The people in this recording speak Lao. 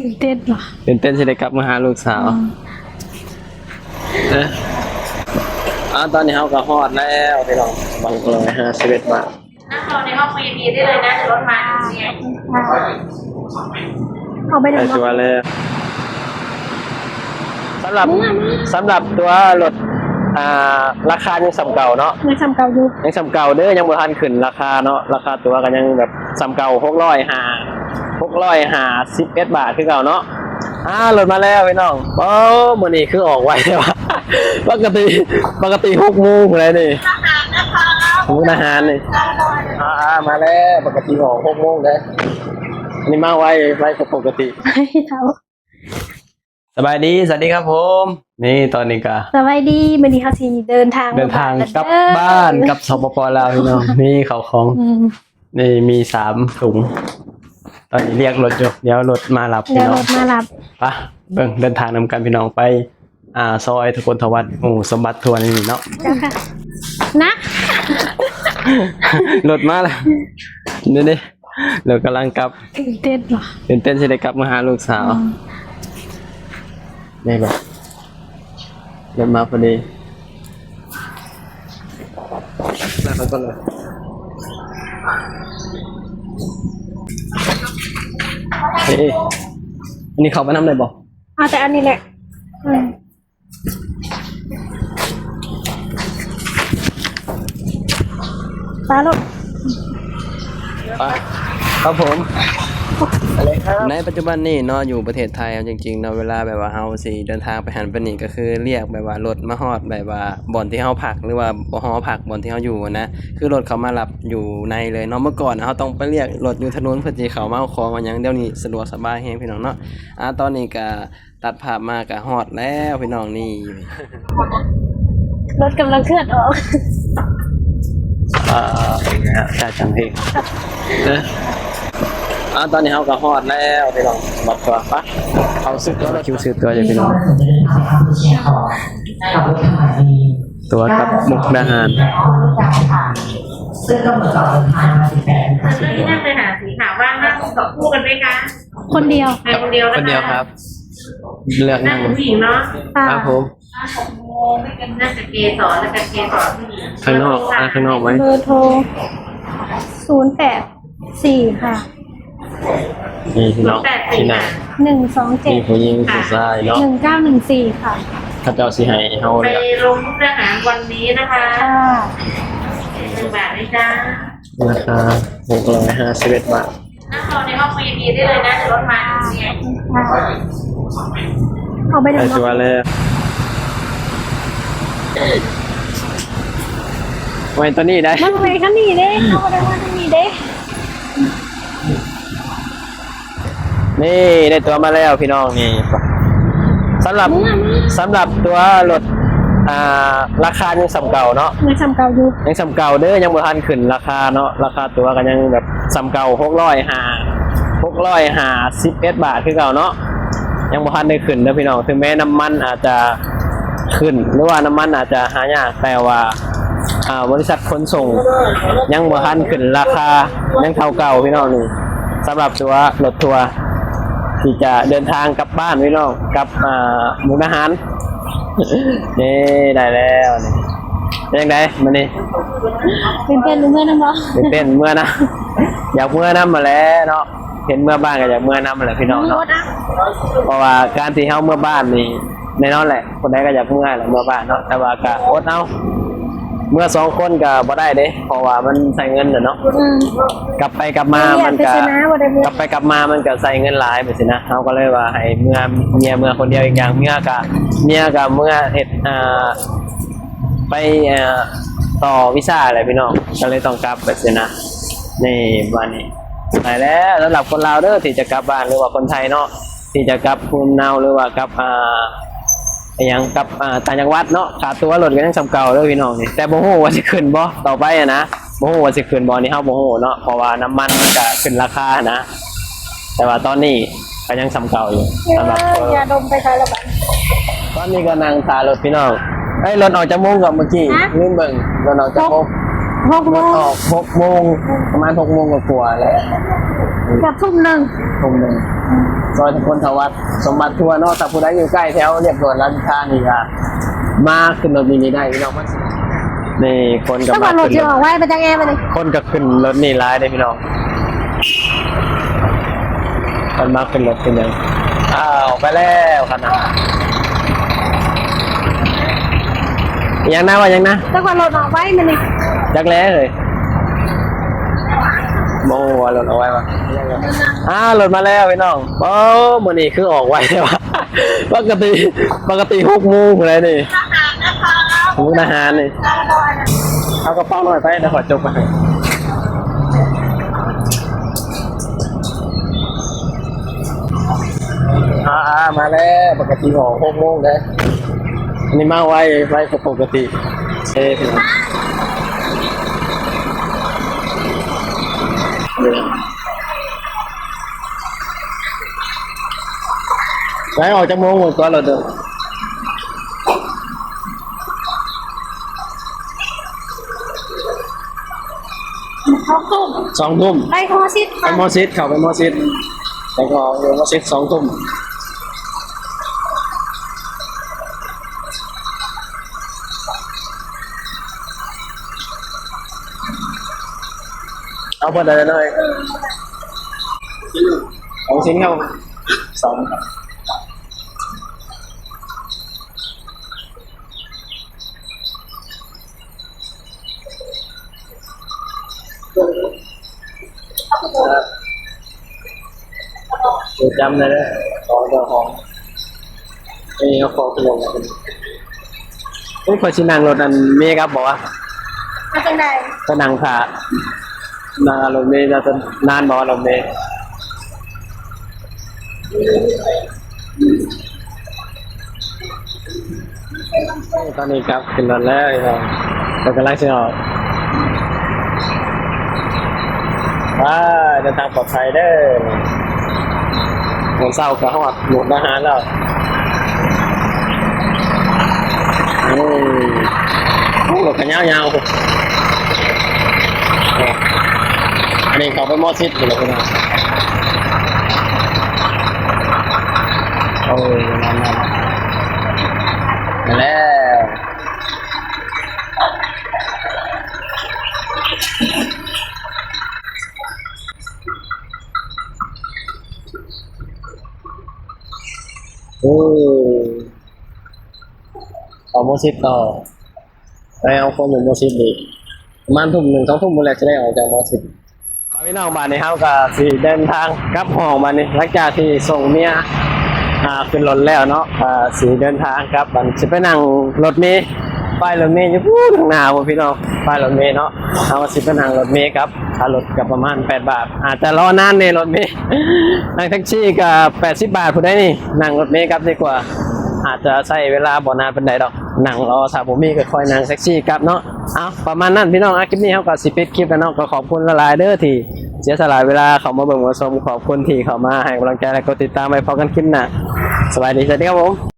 ຕື່ນເຕັ້ນບໍ່? ຕື່ນເຕັ້ນຊິໄດ້ກັບມາຫາລູກສາວ. ອືມ ເອີ ອາ ຕອນນີ້ເຮົາກໍຮອດແລ້ວພີ່ນ້ອງ ບັກຮ້ອຍຫ້າສິບເອັດບາດ. ນັ່ງຮອໃນຫ້ອງ ວີໄອພີ ໄດ້ເລີຍນະ ລົດມາເລີຍ. ເອົາໄປເລີຍ ໄດ້ຕົວແລ້ວ. ສຳລັບ ສຳລັບຕົວລົດ ອ່າ ລາຄາຍັງສ່ຳເກົ່າເນາະ ຍັງສ່ຳເກົ່າຢູ່ ຍັງສ່ຳເກົ່າເດີ ຍັງບໍ່ທັນຂຶ້ນລາຄາເນາະ. ລາຄາຕົວກໍຍັງແບບສ່ຳເກົ່າ ຫົກຮ້ອຍຫ້າ ຫົກຮ້ອຍຫ້າສິບເອັດບາດຄືເກົ່າເນາະ. ອ່າ ລົດມາແລ້ວພີ່ນ້ອງ. ໂອ້ ມື້ນີ້ຄືອອກໄວແທ້ວະ ປົກກະຕິ ປົກກະຕິຫົກໂມງພຸ້ນແຫຼະນີ້ ຮ້ານອາຫານນີ້. ອ່າ ມາແລ້ວ ປົກກະຕິອອກຫົກໂມງເດ້ ອັນນີ້ມາໄວ ໄວກວ່າປົກກະຕິ. ສະບາຍດີ ສະຫວັດດີຄັບຜົມ. ນີ້ຕອນນີ້ກະ ສະບາຍດີ ມື້ນີ້ເຮົາຊິເດີນທາງ ເດີນທາງກັບບ້ານ ກັບ ສປປ ລາວພີ່ນ້ອງ. ນີ້ເຂົ້າຂອງ ອືມ ນີ້ມີສາມຖົງ. ຕອນນີ້ລຽກລົດຢູ່ ດຽວລົດມາຮັບ ດຽວລົດມາຮັບ. ໄປເບິ່ງ ເດີນທາງນຳກັນພີ່ນ້ອງ ໄປ ອ່າ ຊອຍທະກົນທະວັດ ໂອ້ ສົມບັດທົ່ວນີ້ເນາະ. ເຈົ້າຄ່ະ ນະ ລົດມາແລ້ວ ນີ້ເດ້ ລົດກຳລັງກັບ. ຕື່ນເຕັ້ນບໍ່? ຕື່ນເຕັ້ນຊິໄດ້ກັບມາຫາລູກສາວ. ອືມ ນີ້ແຫຼະ ລົດມາພໍດີ. ເອີ ອັນນີ້ເຂົ້າໄປນຳໄດ້ບໍ່? ເອົາແຕ່ອັນນີ້ແຫຼະ. ອືມ ໄປລູກ ໄປ ຄັບຜົມ. ໃນປັດຈຸບັນນີ້ເນາະ ຢູ່ປະເທດໄທເຮົາ ຈິງໆເນາະ ເວລາແບບວ່າເຮົາຊິເດີນທາງໄປຫັ້ນໄປນີ້ ກໍຄືລຽກແບບວ່າລົດມາຮອດແບບວ່າບ່ອນທີ່ເຮົາພັກ ຫຼືວ່າຫໍພັກບ່ອນທີ່ເຮົາຢູ່ນະ ຄືລົດເຂົາມາຮັບຢູ່ໃນເລີຍເນາະ. ເມື່ອກ່ອນເຮົາຕ້ອງໄປລຽກລົດຢູ່ຖະໜົນເພື່ອທີ່ເຂົາມາເອົາຂອງເອົາຫຍັງ ດຽວນີ້ສະດວກສະບາຍແຮງພີ່ນ້ອງເນາະ. ອ່າ ຕອນນີ້ກະ ຕັດພາບມາກະຮອດແລ້ວພີ່ນ້ອງນີ້ ລົດກຳລັງເຄື່ອນອອກ. ເອີ ຈາກຈັ່ງເອງ ເອີ ອ່າ ຕອນນີ້ເຮົາກະຮອດແລ້ວພີ່ນ້ອງ ບັດຕົວ ໄປ ເຂົ້າສືບຕົວ ຄິວສືບຕົວຢູ່ພີ່ນ້ອງ ຕົວກັບມຸກດາຫານ. ซึ่งกำหนดจะออกเดินทางมาสิบแปดนาที ตอนนี้นั่งไปหาสีขาวบ้าง นั่งสองคู่กันไหมคะ? ຄົນດຽວ ໄປຄົນດຽວນະຄະ ຄົນດຽວຄັບ ເລືອກນັ່ງ ນັ່ງຜູ້ຍິງເນາະ ຄັບຜົມ. ນັ່ງກັບເກສອນ ແລ້ວກັບເກສອນຜູ້ຍິງ ຂ້າງນອກ ອ່າ ຂ້າງນອກໄວ້ ເບີໂທ ສູນແປດສີ່ ຄ່ະ. ນີ້ພີ່ນ້ອງ ທີ່ນັ່ງ ໜຶ່ງສອງເຈັດ ມີຜູ້ຍິງຜູ້ຊາຍເນາະ ໜຶ່ງເກົ້າໜຶ່ງສີ່ ຄ່ະ. ເຂົາເຈົ້າຊິໃຫ້ເຮົາ ໄປລົງທະບຽນວັນນີ້ນະຄະ ຄ່ະ ໜຶ່ງບາດເລີຍຈ້າ ລາຄາຫົກຮ້ອຍຫ້າສິບເອັດບາດ. ນັ່ງຮອໃນຫ້ອງ ວີໄອພີ ໄດ້ເລີຍນະ ລົດມາເລີຍ. ເອົາໄປເລີຍ ໄດ້ຕົວແລ້ວ ໄວ້ຕົວນີ້ໄດ້ ມັນໄວ້ຄັນນີ້ເດ້ ເຮົາບໍ່ໄດ້ມາທາງນີ້ເດ້. ນີ້ໄດ້ຕົວມາແລ້ວພີ່ນ້ອງນີ້ ສຳລັບ ສຳລັບຕົວລົດ ອ່າ ລາຄາຍັງສ່ຳເກົ່າເນາະ ຍັງສ່ຳເກົ່າຢູ່ ຍັງສ່ຳເກົ່າເດີ ຍັງບໍ່ທັນຂຶ້ນລາຄາເນາະ. ລາຄາຕົວກໍຍັງແບບສ່ຳເກົ່າ ຫົກຮ້ອຍຫ້າ ຫົກຮ້ອຍຫ້າສິບເອັດບາດຄືເກົ່າເນາະ ຍັງບໍ່ທັນໄດ້ຂຶ້ນເດີພີ່ນ້ອງ. ເຖິງແມ້ນ້ຳມັນອາດຈະຂຶ້ນ ຫຼືວ່ານ້ຳມັນອາດຈະຫາຍາກ ແຕ່ວ່າ ອ່າ ບໍລິສັດຂົນສົ່ງຍັງບໍ່ທັນຂຶ້ນລາຄາ ຍັງເທົ່າເກົ່າພີ່ນ້ອງ. ນີ້ສຳລັບຕົວລົດທົວ ທີ່ຈະເດີນທາງກັບບ້ານພີ່ນ້ອງ ກັບ ອ່າ ມຸກດາຫານ. ນີ້ໄດ້ແລ້ວນີ້ ເປັນຈັ່ງໃດມື້ນີ້? ຕື່ນເຕັ້ນ ເມືອນຳບໍ່? ຕື່ນເຕັ້ນ ເມືອນຳ ຢາກເມືອນຳຫັ້ນແຫຼະເນາະ ເຫັນເມືອບ້ານກໍຢາກເມືອນຳຫັ້ນແຫຼະພີ່ນ້ອງເນາະ. ເພາະວ່າການທີ່ເຮົາເມືອບ້ານນີ້ ແນ່ນອນແຫຼະ ຄົນໃດກໍຢາກເມືອແຫຼະ ເມືອບ້ານເນາະ ແຕ່ວ່າກໍອົດເອົາ ເມືອສອງຄົນກໍບໍ່ໄດ້ເດ້ ເພາະວ່າມັນໃຊ້ເງິນແຫຼະເນາະ. ອືມ ກັບໄປກັບມາມັນກະ ກັບໄປກັບມາມັນກະໃຊ້ເງິນຫຼາຍແບບຊີ້ນະ. ເຮົາກໍເລີຍວ່າໃຫ້ເມືອ ເມຍເມືອຄົນດຽວ. ອີກຢ່າງເມຍກະ ເມຍກະເມືອເຮັດ ອ່າ ໄປ ອ່າ ຕໍ່ວິຊາແຫຼະພີ່ນ້ອງ ກໍເລີຍຕ້ອງກັບແບບຊີ້ນະ. ນີ້ ປະມານນີ້ ໄດ້ແລ້ວ ສຳລັບຄົນລາວເດີ ທີ່ຈະກັບບ້ານ ຫຼືວ່າຄົນໄທເນາະ ທີ່ຈະກັບພູມເນົາ ຫຼືວ່າກັບ ອ່າ ອີຫຍັງ ກັບ ອ່າ ຕ່າງຈັງຫວັດເນາະ. ຄ່າຕົວລົດກໍຍັງສ່ຳເກົ່າເດີພີ່ນ້ອງນີ້ ແຕ່ບໍ່ຮູ້ວ່າຊິຂຶ້ນບໍ່ຕໍ່ໄປຫັ້ນນະ ບໍ່ຮູ້ວ່າຊິຂຶ້ນບໍ່ ນີ້ເຮົາບໍ່ຮູ້ເນາະ ເພາະວ່ານ້ຳມັນມັນກະຂຶ້ນລາຄາຫັ້ນນະ. ແຕ່ວ່າຕອນນີ້ກໍຍັງສ່ຳເກົ່າຢູ່ ສຳລັບ ເອີ ຢາດົມໄປໃສລະບັດ. ຕອນນີ້ກໍນັ່ງຖ້າລົດພີ່ນ້ອງ. ເອີຍ ລົດອອກຈັກໂມງກໍເມື່ອກີ້? ຮະ? ລືມເບິ່ງ ລົດອອກຈັກໂມງ? ຫົກ ຫົກໂມງ ອອກຫົກໂມງ ປະມານຫົກໂມງກວ່າໆແຫຼະ ເກືອບທຸ່ມໜຶ່ງ ທຸ່ມໜຶ່ງ ຊອຍສະກົນທະວັດ ສົມບັດທົວເນາະ. ຖ້າຜູ້ໃດຢູ່ໃກ້ແຖວລຽບດ່ວນລາມອິນທານີ້ກະມາຂຶ້ນລົດນີ້ໄດ້ພີ່ນ້ອງ. ມັນ ນີ້ຄົນກະ ແຕ່ວ່າລົດຊິອອກໄວ ມາຈັ່ງແອມານີ້ ຄົນກະຂຶ້ນລົດນີ້ຫຼາຍເດ້ພີ່ນ້ອງ. ເພິ່ນມາຂຶ້ນລົດເປັນຫຍັງ? ອ້າວ ອອກໄປແລ້ວຄັນນະ. ອີຫຍັງນະ? ວ່າຫຍັງນະ? ຈັກວ່າລົດອອກໄວມື້ນີ້ ຈັກແລ້ວເອີຍ. ບໍ່ຮູ້ວ່າລົດອອກໄວວະ. ອ້າວ ລົດມາແລ້ວພີ່ນ້ອງ. ໂອ້ ມື້ນີ້ຄືອອກໄວແທ້ວະ. ປົກກະຕິ ປົກກະຕິຫົກໂມງພຸ້ນແຫຼະນີ້ ມຸກດາຫານນີ້. ເອົາກະເປົາໜ້ອຍໄປ ດຽວຂ້ອຍຈົກໄປໃຫ້. ອ່າ ມາແລ້ວ ປົກກະຕິອອກຫົກໂມງເດ້. ອັນນີ້ມາໄວ ໄວກວ່າປົກກະຕິເດ້. ໄວ ອອກຈັກໂມງ? ໝົດກ່ອນແລ້ວເດີ. ສອງທຸ່ມ ສອງທຸ່ມ ໄປມໍສິດ ໄປມໍສິດ ເຂົ້າໄປມໍສິດ ແລ້ວກໍອອກມາສິດສອງທຸ່ມ. ເອົາເບິດແລ້ວເນາະ ຂອງຊິງເຮົາສອງ. ຈຳໄດ້ເດີ ຂອງເຈົ້າຂອງ ນີ້ເຮົາຂໍຂຶ້ນລົງ. ເອີຍ ຂ້ອຍຊິນັ່ງລົດອັນເມກັບບໍ່ວະ? ເປັນຈັ່ງໃດ? ໄປນັ່ງຖ້າ ນັ່ງລົດເມ ນານບໍ່ລົດເມ? ຕອນນີ້ກັບຂຶ້ນລົດແລ້ວພີ່ນ້ອງ ເພິ່ນກຳລັງຊິອອກ. ໄປ ເດີນທາງປອດໄພເດີ. ຕອນເຊົ້າກະຮອດມຸກດາຫານແລ້ວ. ໂອ້ ໂອ້ ລົດກະຍາວໆ. ອັນນີ້ເຂົ້າໄປມໍສິດພຸ້ນແຫຼະພີ່ນ້ອງ. ໂອ້ຍ ມາແລ້ວ. ໂອ້ ເຂົ້າມໍສິດຕໍ່. ໄປເອົາຄົນຢູ່ມໍສິດອີກ ປະມານທຸ່ມໜຶ່ງ ສອງທຸ່ມພຸ້ນແຫຼະ ຊິໄດ້ອອກຈາກມໍສິດ. ພີ່ນ້ອງ ບາດນີ້ເຮົາກະຊິເດີນທາງກັບຫ້ອງບາດນີ້ ຫຼັງຈາກທີ່ສົ່ງເມຍ ອ່າ ຂຶ້ນລົດແລ້ວເນາະ ກະຊິເດີນທາງກັບ. ບາດນີ້ຊິໄປນັ່ງລົດເມ ປ້າຍລົດເມຢູ່ພຸ້ນທາງໜ້າພຸ້ນພີ່ນ້ອງ ປ້າຍລົດເມເນາະ. ເຮົາກະຊິໄປນັ່ງລົດເມກັບ ຄ່າລົດກະປະມານແປດບາດ ອາດຈະລໍນານແດ່ລົດເມ ນັ່ງແທັກຊີກະແປດສິບບາດພຸ້ນໃດນີ້. ນັ່ງລົດເມກັບດີກວ່າ ອາດຈະໃຊ້ເວລາບໍ່ນານປານໃດດອກ ນັ່ງລໍ. ຖ້າບໍ່ມີກະຄ່ອຍນັ່ງແທັກຊີກັບເນາະ. ເອົາ ປະມານນັ້ນພີ່ນ້ອງ. ອາ ຄລິບນີ້ເຮົາກະຊິປິດຄລິບແລ້ວເນາະ. ກະຂອບຄຸນຫຼາຍໆເດີທີ່ເສຍສະຫຼະເວລາເຂົ້າມາເບິ່ງມາຊົມ. ຂອບຄຸນທີ່ເຂົ້າມາໃຫ້ກຳລັງໃຈ ແລະ ກົດຕິດຕາມໄວ້. ພໍ້ກັນຄລິບໜ້າ. ສະບາຍດີ ສະຫວັດດີຄັບຜົມ.